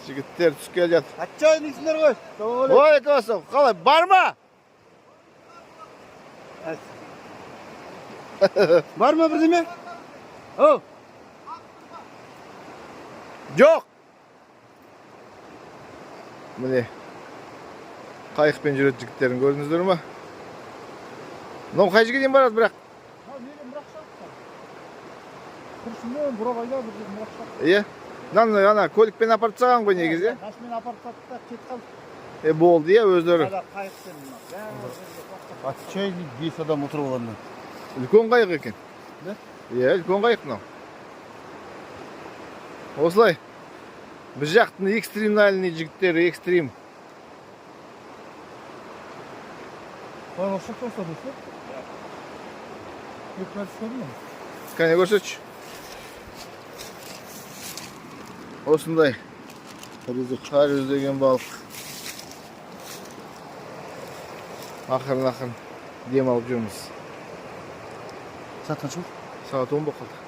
Жігіттер түсіп келе жатыр. Отчаянныйсыңдар ғой. Уағалейкум ассалам. Қалай, бар ма? Бар ма бірдеме? Оу. Жоқ. Міне. Қайықпен жүретін жігіттерін көрдіңіздер ма? Мынау қай жерге дейін барады бірақ? Құршынмен, Бурабайда бір жерде мырақ шақ. Иә. Мынаны ана көлікпен апарып тастаған ғой негізі. Машинамен апарып тастады да кетіп қалды. Е, болды, иә, өздері. Ана қайықпен мына. Отчаянный 5 адам отырып алған. Үлкен қайық екен. Да? Иә, үлкен қайық мынау. Осылай. Біз жақтың экстремальный жігіттері, экстрим. Қалай ұшып тастады осы? Екі мәрте ұстады ма? Кәне, көрсетші. Осындай қар деген балық. Ақырын ақырын дем алып жүрміз. Сағат қанша болды? Сағат 10 болып қалды.